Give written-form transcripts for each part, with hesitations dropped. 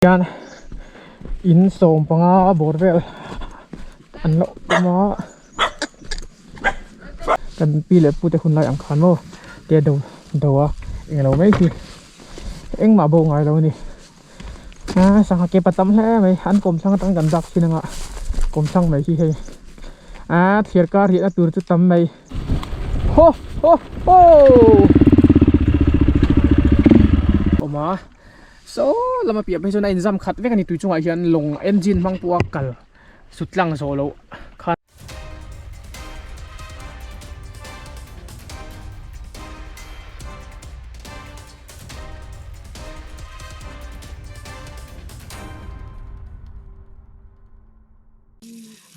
Hian in sawm panga bawr vel an la awm a kan pi leh pu te hun lai ang khan maw tia do do a englo mai hi engmah bo ngai lo a ni a sangha ke pa tam hle mai an kawmthlang atang kan dak thin anga kawmthlang mai hi hei a thliar kar riahna tur chu tam mai. Ho ho ho awm a saw lama piah phei chuan a inzam khat vek a ni tui chungah hian lawng engine hmang pawha kal sut tlang zawh loh khan.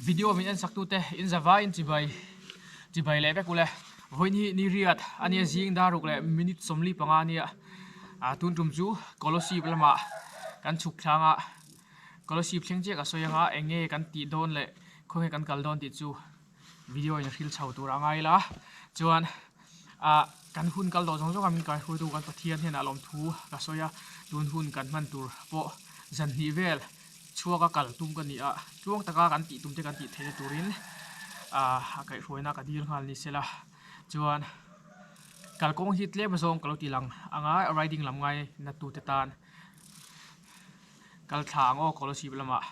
Video min en sak tute in zavai in chibai chibai leh vek ule vawiin hi ni riat a nia zing dar ruk leh minute 45 a nia ah tun tum chu Kolosip lamah kan chhuk thlang a Kolosip thleng chiah ka sawi anga eng nge kan tih dawn leh khawnge kan kal dawn tih chu video in a hril chho tur a ngai la chuan ah kan hun kal tawh zawng zawng a min kai hruaitu kan Pathian hnenah lawmthu ka sawi a tun hun kan hman tur pawh zan hnih vel. Chhuak a kal tum ka ni a, tluang taka kan tih tum te kan tih theihna turin ah a kaihhruaina ka dil nghal ni sela chuan kalkawng hi tlem azawng ka lo ti lang ang a riding lam ngai na tu te tan kal thla ang aw Kolasib lamah.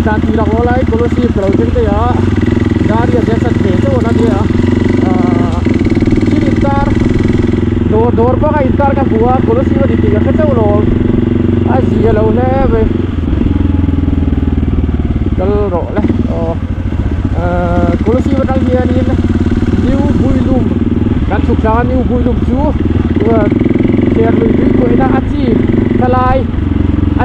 Tlan tih lak lawh lai Kolasib ka lo thleng daih a gari a zen sat ve chauh a nia thil intar dawr dawr banga intar ka hmu a Kolasib a ni tih ka hre chauh lo a zia lo hle mai kal rawh le aw Kolasib atang hianin New Builum kan chhuk tlang a New Builum chu Serlui tui kuaina a chi khalai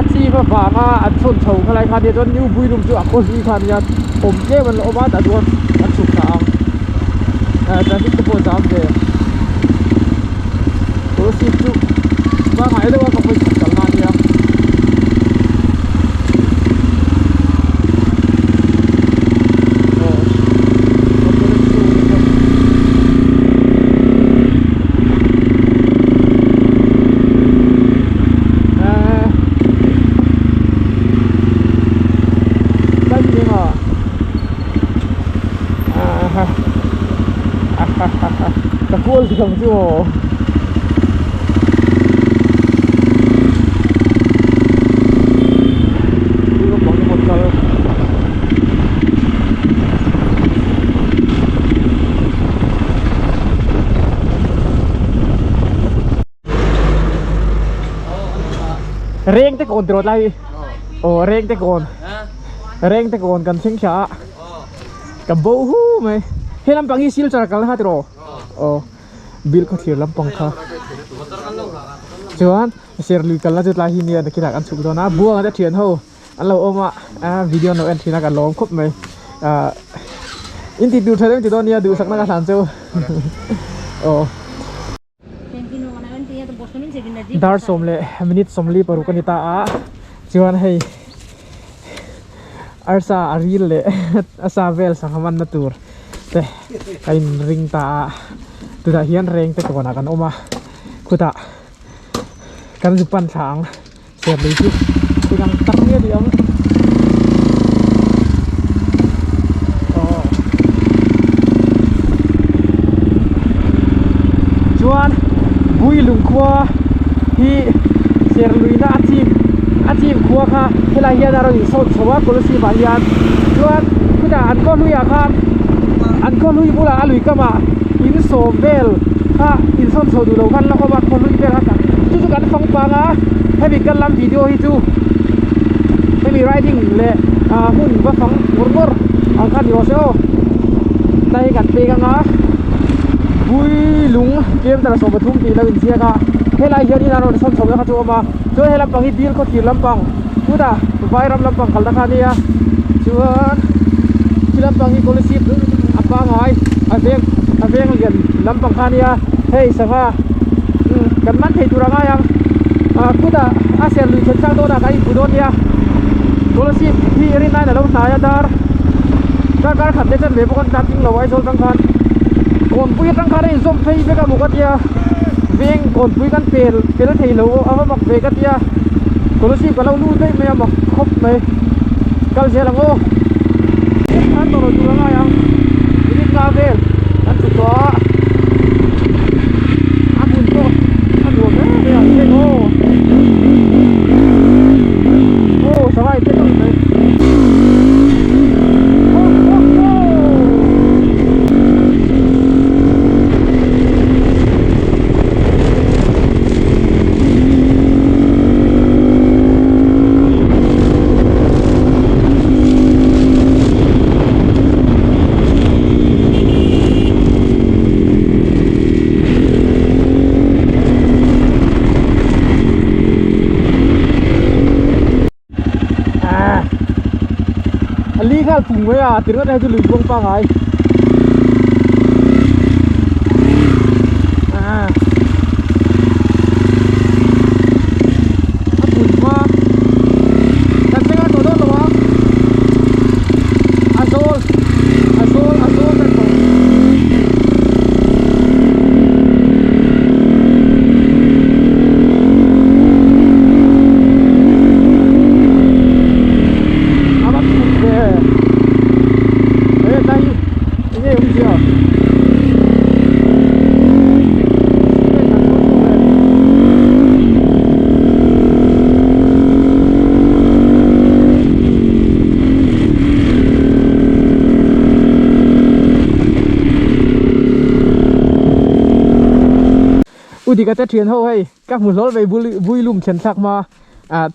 a chim avanga an chhawn chho khalai kha nia chuan New Builum chu a khaw hlui kha nia awm tlem an la awm a tah chuan an chhuk thla ang traffic te pawh a zam ve Kolasib chu pangngai deuh a ka hawi khat kalna a nia. Ka kual thiam chu aw. Reng te kawn tiraw tlai aw reng te kawn reng te kawn kan thleng thla a ka bo hu mai he lampang hi silchar kal na kha tiraw aw bill khaw thlir lampang kha chuan serlui kalna chu tlai hi nia nakinah kan chhuk dawn a buanga te thian ho an lo awm a a video an lo en thin a ka lawm khawp mai ah in tih tur tha deuh ti dawn nia duhsakna ka hlan cheu aw. Dar sawm leh minute 46 a ni ta a chuan hei arsa a ril leh a sa vel sangha manna tur te a in ring ta a tunah hian reng te kawnah kan awm a khutah kan zu pan thla ang Serh lui chu eng ang tak nge ni ang aw chuan bui lungkhua hi serh luina a chim a chim khua kha helai hian a rawn insawn chho a Kolasib ah hian chuan khutah an khaw hluiah khan an khaw hlui bulah a lui kamah in sawm vel kha insawn chho duh lo khan la awm a khaw hlui vel kha chu chu kan fang pang a hemi kan lam video hi chu hemi riding leh ah hmun va fang ngawr ngawr ang kha ni rawh se aw. Tlai kan pek anga Builung kilometer 13 tih lo inziak a helai hianin an rawn sawn chho na kha chu a awm a chuan he lampang hi dil khawthlir lampang tunah vairam lampang kalna kha a nia chuan khi lampang hi Kolasib a pangai a veng a veng lian lampang kha a nia hei sangha kan man thei tur a ngai ang ah kutah a ser lui thlen tlang dawnah kan inhmu dawn nia Kolasib hi rinnain a lo hnai a dar kar kar khat leh chan ve bawk a tlang ding lo Aizawl tang khan kawnpui atang khan a inzawm phei vek a maw ka tia veng kawnpui kan pel fel thei lo a va mak ve ka tia Kolasib ka lo lut daih mai a mak khawp mai kal zel ang aw khan tawh lo tur a ngai ang minute nga vel kan chhuk tawh a a hmun pawh a nuam em mai ang heng aw aw sangha in te tawk mai ho ho ho. À, a li nghal phung mai a ti ringawt a hei chu lui buang pangai à a hmun hma kan thleng a tawh dawn lo a a zawl a zawl a zawl vek tawh. A va thut ve he tlai hi enge awmzia. U dika te thian ho hei ka hmu hlawl vei bui lum thlen thlak hma ah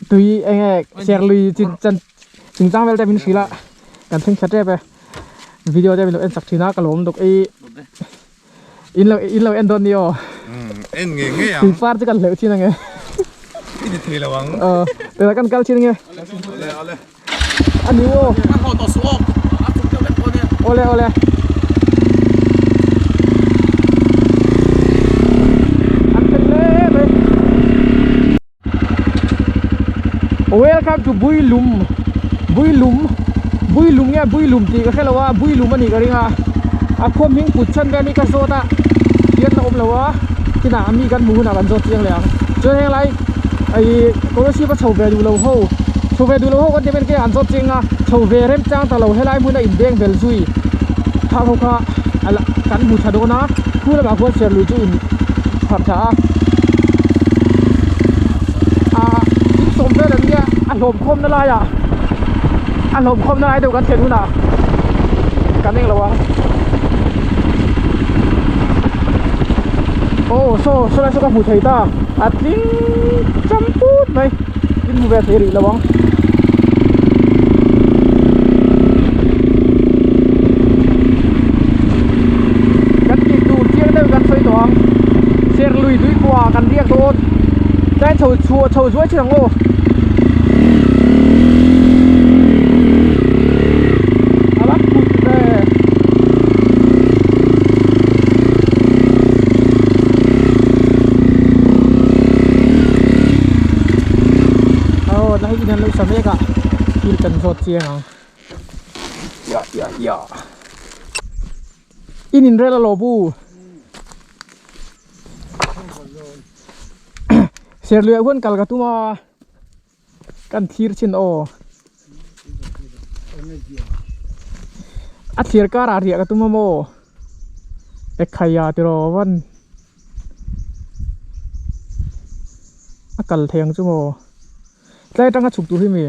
tui enge serlui chin chan chungchang vel te min hrilh a kan thleng thla tep e video te min lo en chak thin a ka lawm dawk ei in lo in lo en dawn ni aw en nge nge ang tui par chu kan hleuh thin ange i ni thei lo ang tuna kan kal thin ange ale ale a ni aw awle awle an fel hle mai Welcome to Builum Builum Builum nge Builum tih ka hrelo a Builum a nih ka ring a a khawm hming put chhan vel hi ka zawt a hian a awm lo a kinah mi kan hmuh hunah kan zawt chiang leh ang chuan heng lai ih Kolasib a chho ve duh lo ho chho ve duh lo ho kan ti mai an zawt chiang a chho ve rem chang ta lo helai hmuna inbeng vel zui kha ho kha kan hmu tha dawn a khu lamah khuan serlui chu in pharh thla a. Ah in sawm vel an nia a hlawm khawm na lai ah a hlawm khawm na lai deuh kan thlen hunah kan eng lo ang aw saw saw lai saw ka hmu thei ta a tling cham put mai in hmu ve thei rih lo ang. Kan tih tur chiang deuh kan sawi tawh ang Serlui tuikua kan riak dawn tlai chho chhuah chho zuai thin ang aw. A va phut ve. Aw la hei in an lo sa mek a thil kan zawt chiang ang ya ya ya in in rel a lo bu serluiah huan kal ka tum a kan thlir chin aw a thlir karah riah ka tum a maw ekhaiah tiraw van a kal thei ang chu maw tlai atanga chhuk tur hi mi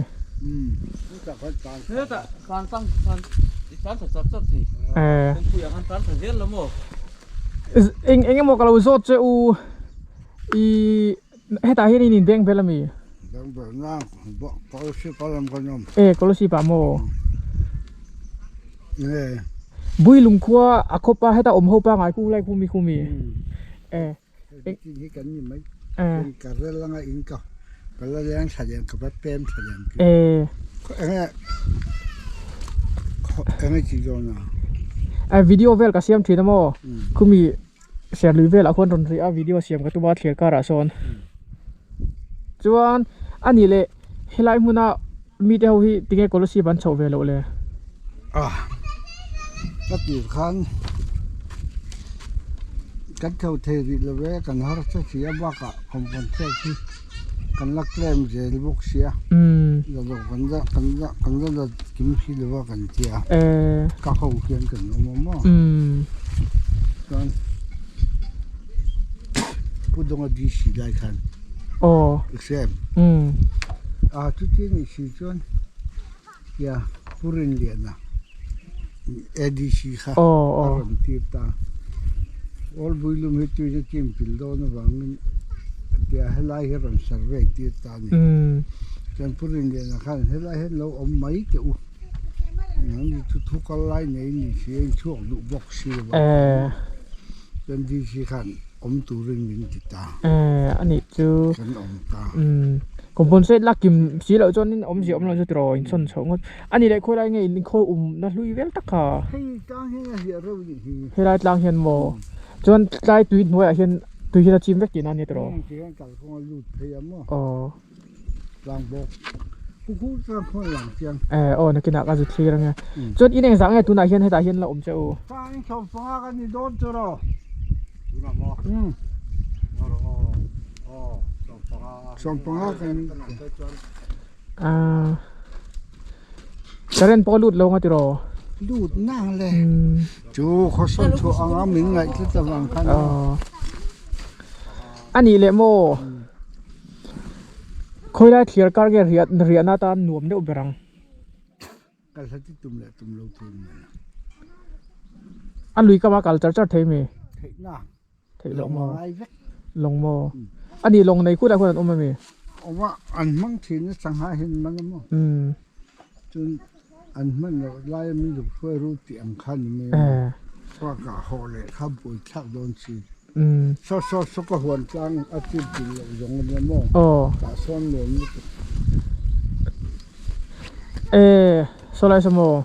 eng eng emaw ka lo zawt che u ih hetah hian in inbeng vel ami e Kolasib ah maw. Builung khua a khawpa heta awm ho pangai khu lai khu mi khu mi eh Tin hi kan ni mai tin ka rel anga in ka ka la leng thla lian ka va pem thla lian ki eh enge enge chi dawn a eh video vel ka siam thin a maw khumi serlui velah khuan rawn ri a video siam ka tum a thlir karah sawn chuan a nih leh helai hmuna mite ho hi tinge Kolasib an chhoh ve loh le? A ka tir khan kan tho thei rih lo ve kan harsa si a bakah compensate hi kan la claim zel bawk sia la lo kan la kan la kan la la kim si lo a kan tia ka ho hian kan awm a maw chuan Pu Dawnga DC lai khan exam a chuti a nih si chuan Kia Pu Rinliana ADC kha a rawn tir ta. Awl Builum hi tuina team pil dawn avangin tia helai hi rawn survey tir ta a ni. Chuan Pu Rinliana khan helai hian lo awm mai teh u. Nang ni chu thu kal lai nei ni si a inchhuak duh bawk si lo a. Chuan DC khan awm turin min ti ta. A nih chu. Kan awm ta. Compensate lak kim si loh chuanin awmzia awm lo chu tiraw insawn chhoh ngawt. A nih leh khawilai nge in khawi umna hlui vel tak kha? Hei tlang hian a hliah reuh nih hi. Helai tlang hian maw? Chuan tlai tui hnuaiah hian tui hian a chim vek tihna a nia tiraw? Ti hian kalkawng a lut phei a maw? Aw. Tlang bawk. Khu khu tlang khawn lang chiang. Eh aw nakinah ka zu thlir ange. Chuan in engzah nge tunah hian hetah hian la awm che u? Tlang in sawm panga ka ni dawn chu rawh. Tunah maw? Umm. Aw aw sawm panga. Sawm panga kan Ah. Current pawh a lut lo nga tiraw? Lut nang le. Chu khawsawn chhuah anga min ngaih tlat avang khan. Aw. A nih leh maw? Khawilai thliar kar nge riah riahna atan nuam deuh ber ang. Kal hla ti tum leh tum lo thun mai. A lui kama kal char char thei mi? Theih na. Theih loh maw? Ngai vek. Lawng maw? A nih lawng nei khutah khuan an awm ami? Awm a, an hmang thin a sangha hian man a maw? Chun an hman loh laia min zuk hruai ru tih ang kha ni mai a. Bakah hawh leh kha buai thlak dawn si. Saw saw saw ka huan tlang a chip dil loh zawng a nia maw? Tah sawn nuam lutuk. E saw lai saw maw?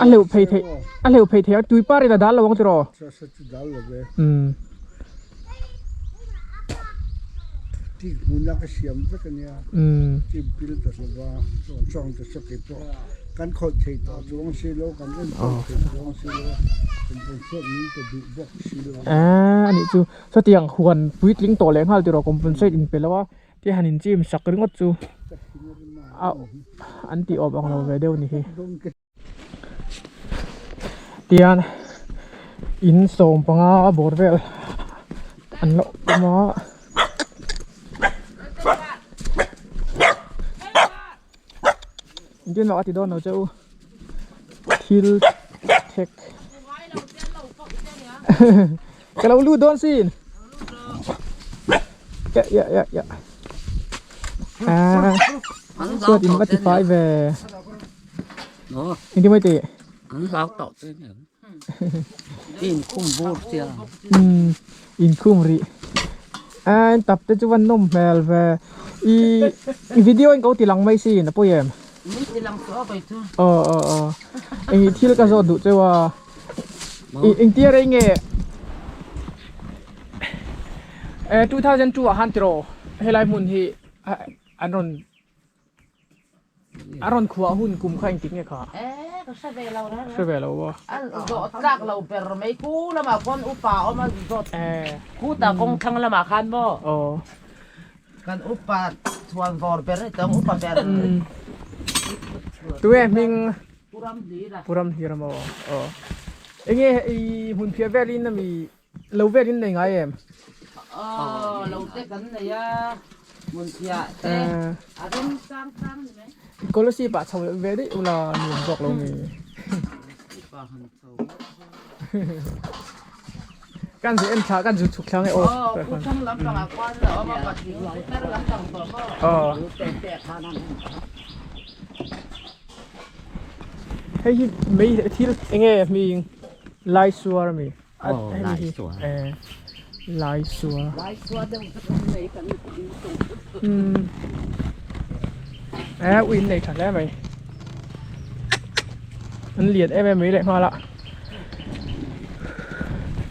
A hleuh phei theih a hleuh phei theih a tui par in a dal lo ang tiraw? Saw saw chu dal lo ve. Tik hmuna ka siam vek a nia. Chim pil ta lo va chawng chawng te saw kei pawh kan khawih thei tawh chuang si lo kan en pawh thei chuang si lo a compensate min pe duh bawk si lo. Aaa a nih chu sawtiang huan puitling tawh leh nghal tiraw compensate in pe lo a ti han in chim sak ringawt chu a an tih awm ang lo ve deuh a ni hi. Tian in 15 bawr vel an la awm a. Engtin mah ka ti dawn lo che u thil thek ka lo lut dawn sin ya ya ya ya ah chuan in va ti fai ve. Engtin mai tih? An hlau tawh che nia. Inkhum bur sia. Umm inkhum rih. A in tap te chu van nawm hmel ve. I video in ko ti lang mai sin a pawi em? Min ti lang suah kei chu. Aw aw aw. Eng thil ka zawt duh cheu a. Engtia rei nge 2002 ah khan tiraw helai hmun hi an rawn A rawn khuah hun kum kha engtik nge kha? Eh, ka hre ve lo reng. Hre ve lo a. A zawh tlak lo ber mai khu lamah khuan upa a awm a zawt. Eh. Khuta kawng thlang lamah khan maw? Aw. Kan upa chhuan vawr ber ni tawng upa ber. Tunge hming? Puram Hlira. Puram Hlira maw? Aw. Enge i hmunphiah velin ami Lo vel in nei ngai em? Aw, lo te kan nei a, hmunphiah te a rem sang sang ni mai. Scholarship ah chho ve daih ula nuam zawk lo mi. Kan zu en thla kan zu chhuk thla nge aw. Aw, khu thlang lampang ah khuan a awm a, patling tar lampang tawh maw? Aw. Hei hi mei thil enge hming lai suar ami Aw lai suar lai suar lai suar deuh chu kan nei kan in tum umm e ui in nei tha hle mai an lian em em mai leh nghal a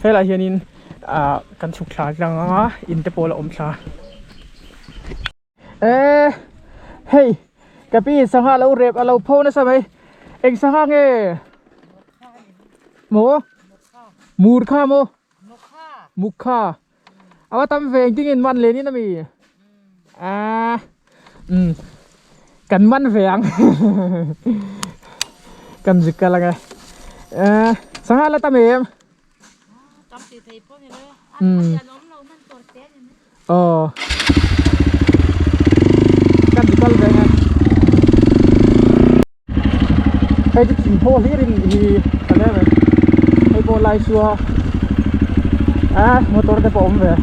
helaiah hianin ah kan chhuk thla tlang anga in te pawh a la awm thla. E hei ka pi sangha lo rep a lo pho nasa mai eng sangha nge maw mur kha maw mukha a va tam ve engtin in man len in ami a um kan man ve ang kan zik kal ange e sangha la tam em um Aw kan ti kal ve nge hei chu thing pawh hlir in hi ka lem e hei pawh lai chua a motor te pawh a awm ve.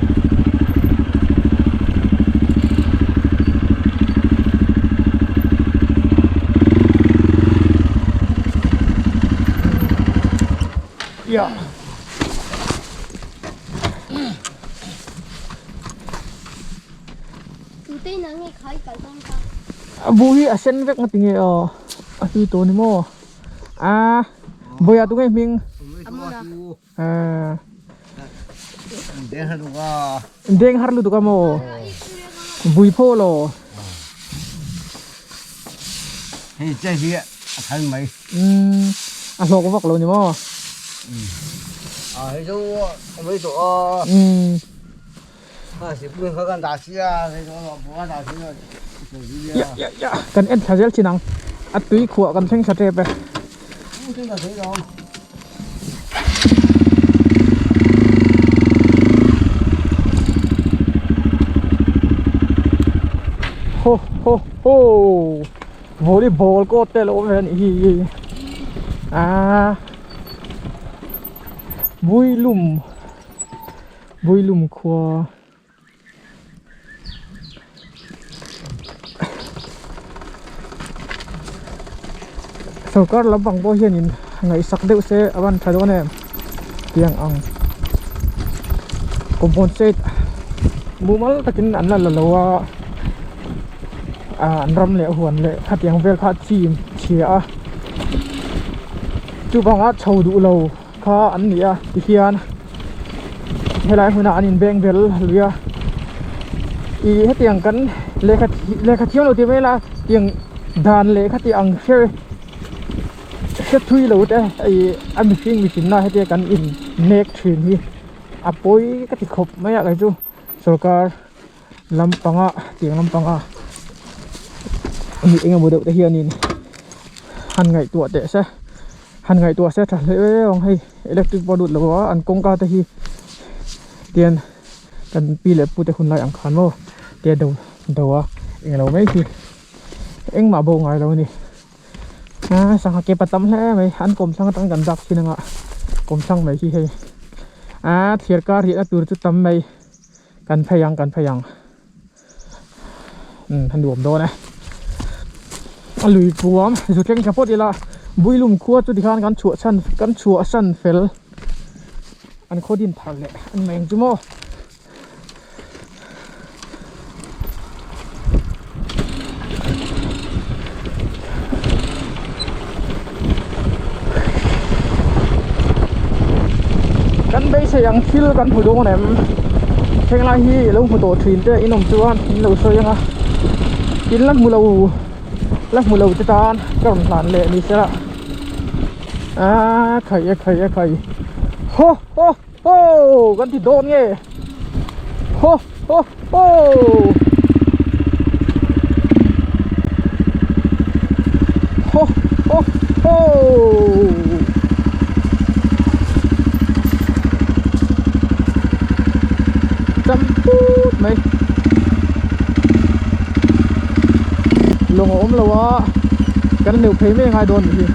A bu hi a sen vek ngati nge aw a hlui tawh ni maw a vawiah tunge hming deng har lutuk a maw bui phaw law hei che hi a than mai a hlawk vak lo ni maw a hei chu a mai tawh a Kan en thla zel thin ang a tui khuah kan thleng thla tep e. Ho ho ho volleyball court te a lo awm ve a nih hi aaa Builum. Builum khua sorkar lampang pawh hianin ngaihsak deuh se a van tha dawn em tiang ang compensate mumal takin an la la lo a ah an ram leh huan leh khatiang vel kha chim chhia a chuvanga chho duh lo. Kha an ni a tihian helai hmunah an inbeng bel lui a ih hetiang kan lehkha lehkha thiam lo tih mai ila tiang dan lehkha tih ang hre hre thui lo te ih a mihring mihrinna hetia kan in nek thin hi a pawi ka ti khawp mai a kei chu sorkar lampanga tiang lampanga mi engemaw deuh te hianin han ngaihtuah teh se han ngaihtuah se tha hle ang hei electric pawh a lut lo a an kawngka te hi tian kan pi leh pu te hun lai ang khan maw tia do do a englo mai hi engmah bo ngai lo a ni a sangha ke pa tam hle mai an kawmthlang atang kan dak thin anga kawmthlang mai hi hei a thliar kar riahna tur chu tam mai. Kan phei ang kan phei ang umm a nuam dawn e a lui puam zu thleng thla phawt ila Builum khua chu tikhan kan chhuah chhan kan chhuah san fel an khaw din thar leh a ni mai ang chu maw. Kan beisei ang thil kan hmu dawn em thenglai hi ilo hmu tawh thin te in awm chuan in lo sawi ang a in la hmu lo la hmu lo te tan ka rawn hlan leh ni sela a khai a khai a khai haw haw haw kan ti dawn nge haw haw haw haw haw haw. Cham put mai lawng a awm lo a kan neuh phei mai angai dawn nih hi.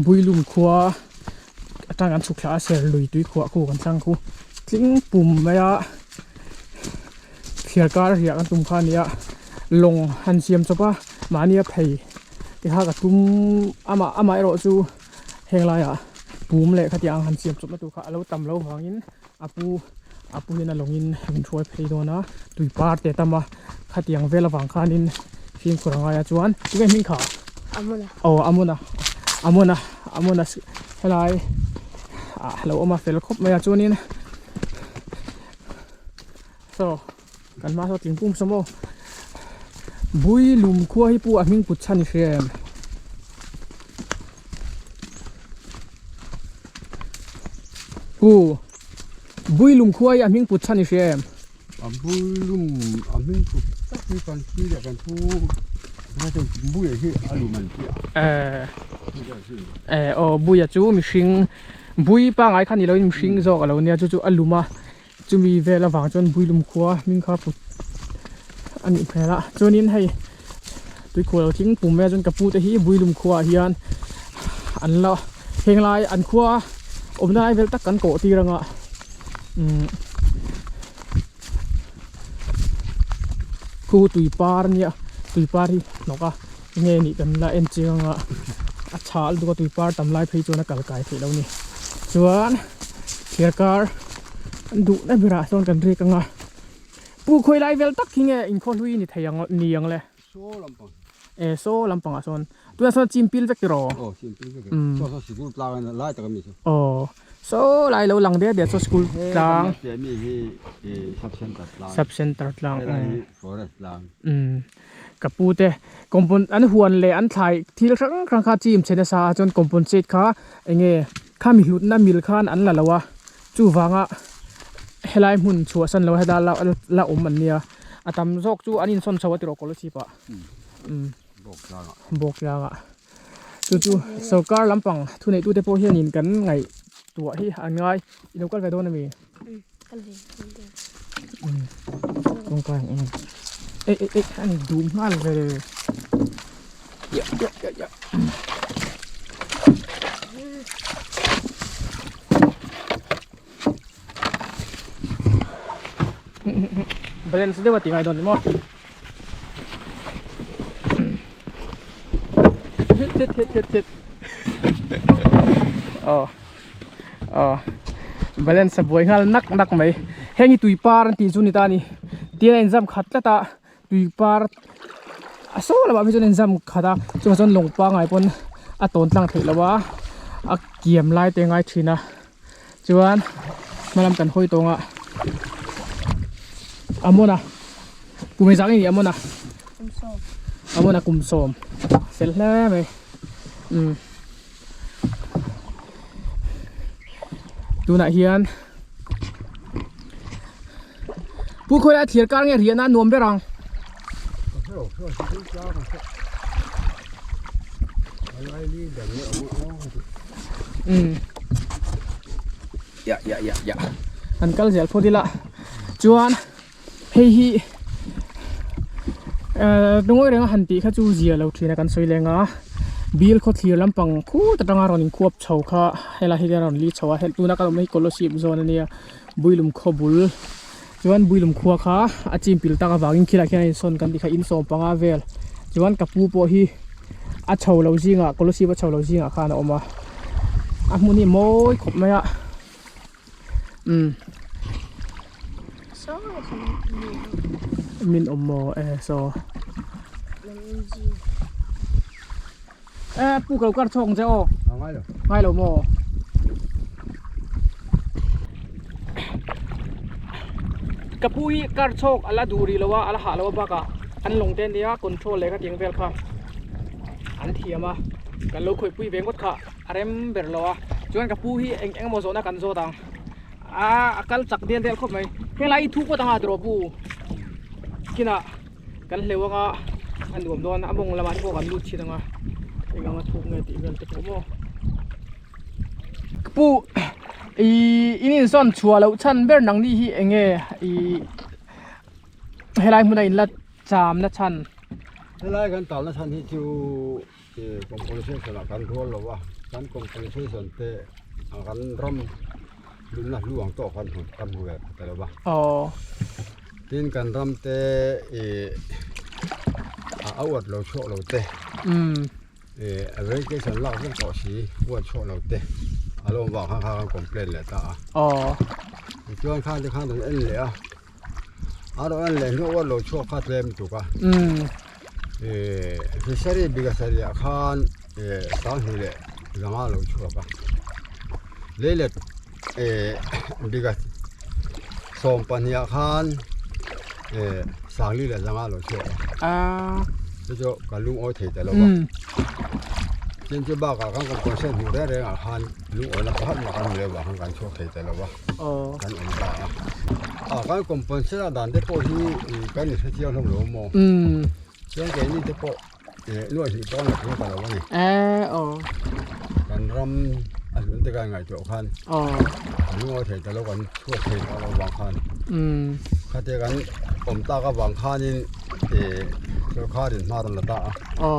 Builum khua. Tang kan chhuk thla a Serlui tui khuah khu kan chang khu tling pum mai a thliar kar riah kan tum kha a ni a lawng han siam chawp a mahni a phei te kha ka tum amah amah erawh chu heng laiah pum leh khatiang ang han siam chawp na tur kha a lo tam lo vangin a pu a pu hian a lawngin min hruai phei dawn a tui par te tam a khatiang vel avang khanin fimkhur a ngai a chuan tunge hming kha Amona aw Amona Amona Amona helai ah lo awm a fel khawp mai a chuanin saw kan hma saw thingkung saw maw bui lum khua hi pawh a hming put chhan i hria em. Pu bui lum khua hi a hming put chhan i hria em. A bui lum a hming put tak hi kan pi leh kan pu buia hi a lum an ti a. Eh eh aw buia chu mihring bui pangai kha ni loin mihring zawk a lo nia chu chu a lum a. Chumi vel avang chuan Builum khua hming kha put a nih hmel a chuanin hei tuikhuah lo tling pum mai a chuan ka pute hi Builum khuaah hian an la heng lai an khua awmna lai vel tak kan kawh tir anga umm khu tui par ania tui par hi hnawk a enge nih kan la en chiang anga a chhah lutuk a tui par tam lai phei chuan a kal kai theih lo a ni chuan thliarkar an duhna berah sawn kan riak anga pu khawi lai vel tak hi nge inkhaw hlui ni thei ang ni ang le Saw lampang e saw lampangah sawn tunah sawn chim pil vek tiraw aw chim pil vek saw saw sikul tlang a lai tak ami chu aw saw lai lo lang der der saw sikul tlang he mi hi sub center tlang sub center tlang helai hi forest tlang umm ka pu te compon an huan leh an thlai thil hrang hrang kha chim chhe nasa a chuan compensate kha enge khami hlutna mil khan an la lo a chuvanga helai hmun chhuahsan lo heta la la awm an nia a tam zawk chu an insawn chho a tiraw scholarship ah umm bawk tlangah chu chu sorkar lampang thuneitute pawh hianin kan ngaihtuah hi an ngai i lo kal ve dawn ami. Kawngka ang em ei ei ei an dum nghal ve ya ya ya ya balance deuh a ti ngai dawn ni maw thit thit thit thit thit aw aw balance a buai nghal nak nak mai heng hi tui par an tih chu ni ta a ni tin a inzam khat tlat a tui par a saw lamah phei chuan a inzam khat a chuvang chuan lawng pangngai pawn a tawn tlang theih loh a a kiam lai te a ngai thin a chuan hmalam kan hawi tawng a Amona kum engzah nge ni Amona Amona kum sawm fel hle mai umm. Tunah hian Pu khawi a thlir kar nge riahna a nuam ber ang. Umm ya ya ya ya an kal zel phawt ila chuan hei hi ehh lungawi renga han tih kha chu zia lo thin a kan sawi leng a bill khaw thlir lampang khut atanga rawn inkhuap chho kha helai hi a rawn li chho a hei tuna kan awmna hi kolasib zawn ania builum khaw bul chuan builum khua kha a chim pil tak avangin khilai khian a insawn kan tih kha in sawm panga vel chuan ka pu pawh hi a chho lo zingah kolasib a chho lo zingah khan a awm a a hmun hi mawi khawp mai a. Umm min awm maw e saw e pu ka lo kar chhawk ang che aw ngai lo maw ka pu hi kar chhawk a la duh rih lo a a la hah lo a bakah an lawng te ania control leh khatiang vel kha an thiam a kan lo khawihpui ve ngawt kha. A rem ber lo a chuan ka pu hi eng eng emaw zawhna kan zawt ang a a kal chak dial dial khawp mai helai hi thu pawt anga tiraw pu kinah kan hleuh anga a nuam dawn a mawng lamah te pawh kan lut thin anga eng anga thuk nge tih vel te pawh maw ka pu ih in insawn chhuah loh chhan ber nang ni hi eng nge ih helai hmuna in la cham na chhan helai kan talna chhan hi chu. Compensation ah kan rual lo a, kan compensation te kan ram lunna hlu ang tawh kan hmu kan hmu ve ta lo va. Aw. Tin kan ram te ih a uat lo chhuak lo te. Umm. Ih a vacation lak vek tawh si uat chhuak lo te a lo awm vang khan kha kan complain leh ta a. Aw. Tichuan khan te khan rawn en leh a. A rawn en leh hnu uat lo chhuak kha tlem tuk a. Umm. Ih fishery bika sarih ah khan ih sanghnih leh zanga lo chhuak a leilet ih bika 12 ah khan ih sangli leh zanga lo chhuak a chu chu ka lungawi thei ta lo va tin chu bakah khan kan concern hmuh reng reng ah khan lungawina pakhat mah kan hmu leh vang khan kan chhuak thei ta lo va kan awm ta a a kan compensate a dan te pawh hi ih kan inhrechiang hlawm lo maw chuan keini te pawh ih nuaih hnih pawn a thleng ta lo a ni kan ram a hlun te kan ngaihtuah khan kan lungawi thei ta lo kan chhuak thei ta lo vang khan khatia kan awm tak avang khanin ih sorkarin hma rawn la ta a.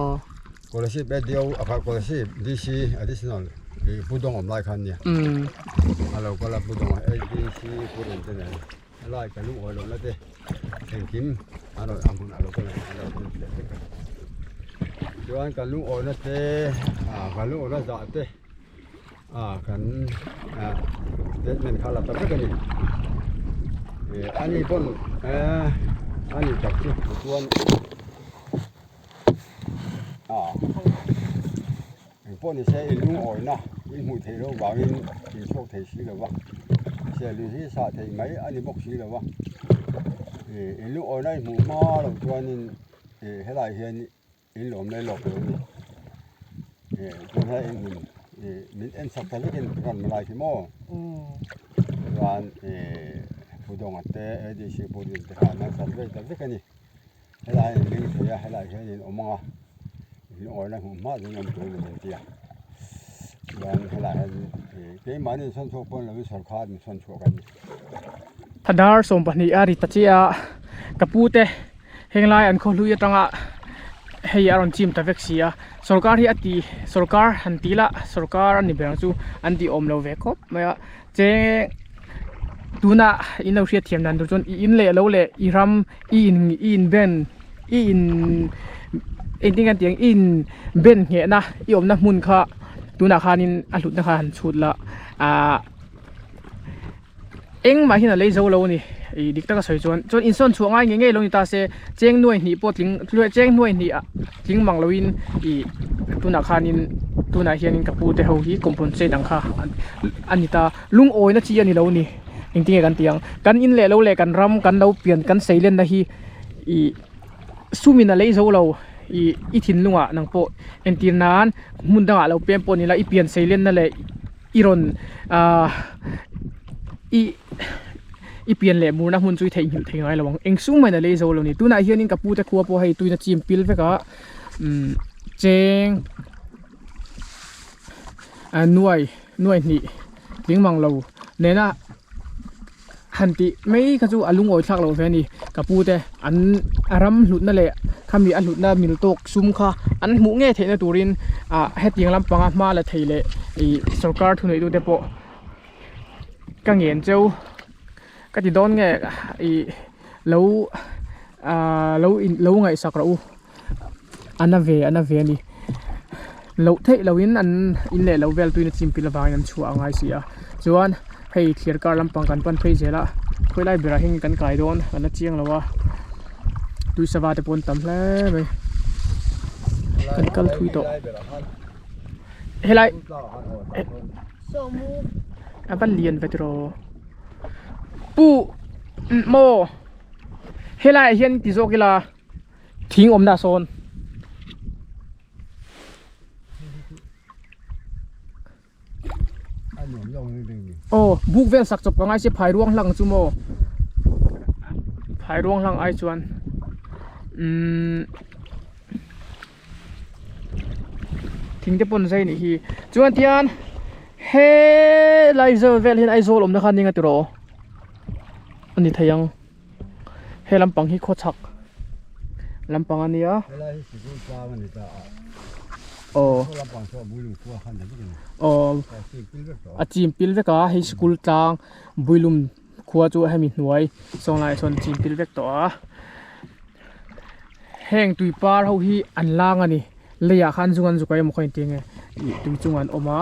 Scholarship ADO a kha scholarship DC additional ih Pu Dawng awm lai khan nia a lo kal a Pu Dawng a ADC Pu Rin te nen helai ka lungawi lohna te engkim a rawn a hmun a lo kal a an lo en leh vek a chuan kan lungawina te ah kan lungawina zah te ah kan ah statement kha la ta vek a ni ih ani pawn eh ani tak chu chuan. Eng pawh ni se in lungawina in hmuh theih loh vangin in chhuak thei si lo va, sialin hi sah theih mai a ni bawk si lo va, ih in lungawina in hmuh hma loh chuanin ih helai hian in lawm leh lawk lo a ni, ih chuan helai in hmun ih min en chak ta vekin ran malai khi maw chuan ih Pudawng te ADC building te khan an san vei ta vek a ni. Helai in ling thei a helai hian in awm ang a lungawina hmuh hma chuan awm tur a ni min ti a chuan helai hian ih keimahni insawn chhuak pawh ni lovin sawrkar insawn chhuak an ni. Thadar 12 a ri ta chiah a ka pu te henglai an khaw hlui atanga hei a rawn chim ta vek si a sawrkar hi a ti sawrkar han ti lah sawrkar a ni ber ang chu an ti awm lo ve khawp mai a cheng tuna in lo hriat thiam dan tur chuan i in leh lo leh i ram i in i in ben i in engtin nge an tih ang i in ben nghehna i awmna hmun kha tunah khanin a hlutna kha han chhut la ahh engmah hian a lei zo lo a ni ih dik taka sawi chuan chuan insawn chhuah ngai ngei ngei lo ni ta se cheng nuai hnih pawh tling cheng nuai hnih ah tling mang loin ih tunah khanin tunah hianin ka pu te ho hi compensate ang kha a ni ta lungawina chi a ni lo a ni engtin nge kan tih ang kan in leh lo leh kan ram kan lo pian kan sei lenna hi ih sumin a lei zo lo ih i thinlungah nang pawh entir nan hmun dangah lo pem pawh ni la i pian sei lenna leh i rawn ahh i i pian leh murna hmun chu i theihnghilh thei ngai lo ang eng sum mahin a lei zo lo ni tunah hianin ka pute khua pawh hei tuina chim pil vek a umm cheng ah nuai nuai hnih tling mang lo nena han tih mai kha chu a lungawi thlak loh ve a ni ka pute an a ram hlutna leh khami a hlutna mil tawk sum kha an hmuh ngei theihna turin ah hetiang lampanga hma la thei leh ih sorkar thuneitute pawh ka ngen cheu ka ti dawn nge ih lo ah lo in lo ngaihsak rawh u a na ve a na ve a ni loh theih loh in an in leh lo vel tuin a chim pil avangin an chhuah a ngai si a chuan hei thlir kar lampang kan pan phei zel a khawi lai berah hian kan kai dawn kan la chiang lo a tui sava te pawh an tam hle mai kan kal thui tawh helai a va lian ve tiraw pu maw helai ah hian ti zawk ila thing awmna ah sawn aw buk vel sak chawp ka ngai sia phai ruang hlang chu maw phai ruang hlang ai chuan umm Thing te pawn zai nih hi chuan tian helai zawl vel hian Aizawl awmna kha ning a tiraw a ni thei ang he lampang hi khawchhak lampang a nia. Helai hi sikul tlang a ni ta a. Aw. Aw. A chim pil vek a hei school tlang Builum khua chu hemi hnuai sawnglai sawn a chim pil vek tawh a. Heng tui par ho hi an lang a ni leiah khan zung an zuk a emaw kha inti nge ih tui chungah an awm a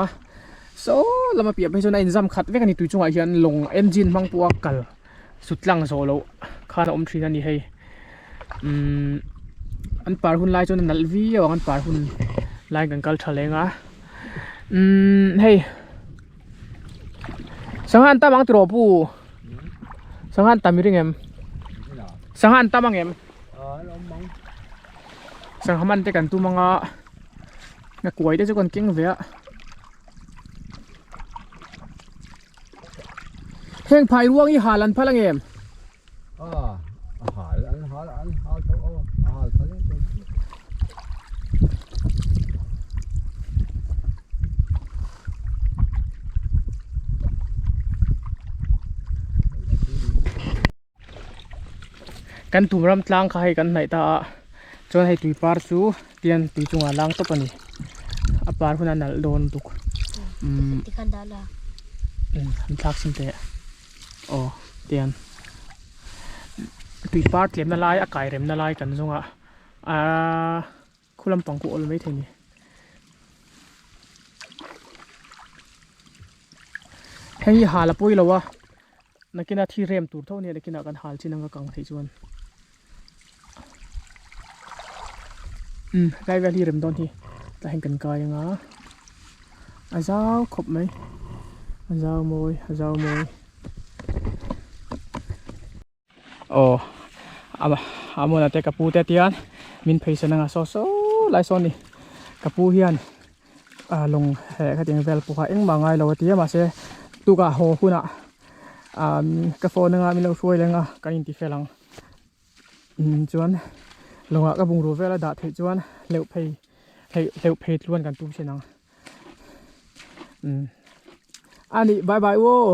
saw lama piah phei chuan a inzam khat vek a ni tui chungah hian lawng engine hmang pawha kal sut tlang zawh loh khan a awm thin a ni hei umm an par hun lai chuan a nalh viau ang an par hun lai kan kal tha leng a umm hei sangha an tam ang tiraw pu sangha an tam i ring em sangha an tam ang em sangha man te kan tum ang a na kuai te chu kan keng ve a heng phai ruang hi hal an phal ang em Kan tum ram tlang kha hei kan hnaih ta a chuan hei tui par chu tian tui chungah a lang tawp a ni a par hun a nalh dawn lutuk umm an thlak sin teh aw tian tui par tlemna lai a kai remna lai kan zawng a aaa khu lampang khu awl maithei a ni. Hei hi hal a pawi lo a. Nakina thi rem tur tho ania nakina kan hal chin anga kang theih chuan umm helai vel hi rem dawn hi tah hian kan kai anga a zau khawp mai a zau mawi a zau mawi aw a hmunah te ka pu te tian min pheisan anga saw saw lai sawn ni ka pu hian. ah lawng heh khatiang vel pawh kha engmah ngai lo a ti a mahse tukah haw hunah ah ka phone anga min lo hruai leng a kan inti fel ang umm chuan lawngah ka bungrua vel a dah theih chuan hleuh phei hleuh phei tluan kan tum thin ang umm a nih bye bye u aw.